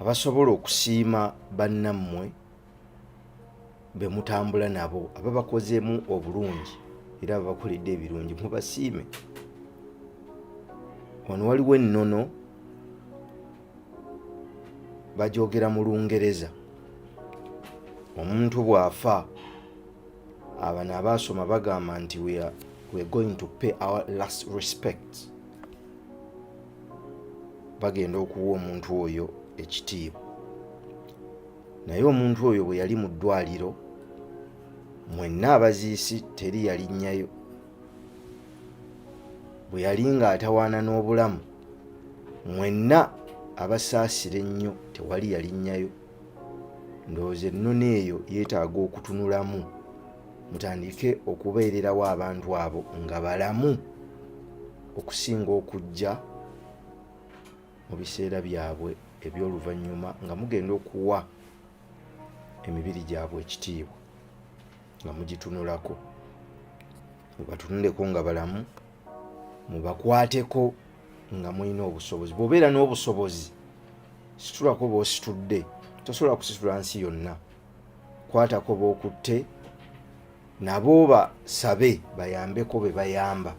Abasobola okusiima bannammwe be mutambula nabo, ababakozeemu obulungi era ababakoledde ebirungi, mubasiime. Wano waliwo ennono bagyogera mu Lungereza. Omuntu bw'afa, abano abaasoma bagamba nti we are going to pay our last respect. Bagenda okuwa omuntu oyo ekitiibwa, naye omuntu oyo bwe yali mu ddwaliro, mwenna abaziisi teri yalinnyayo. Bwe yali ng'atawaana n'obulamu, mwenna abasaasira ennyo tewali yalinnyayo. Ndowooza ennono eyo yeetaaga okutunulamu, mutandike okubeererawo abantu abo nga balamu okusinga okujja mu biseera byabwe eby'oluvannyuma nga mugenda okuwa emibiri gyabwe ekitiibwa nga mugitunulako. Mubatunuleko nga balamu, mubakwateko nga mulina obusobozi. Bw'obeera n'obusobozi, situlako b'ositudde. Tosobola kusitula nsi yonna. Kwatako b'okutte nabo, basabe bayambeko be bayamba.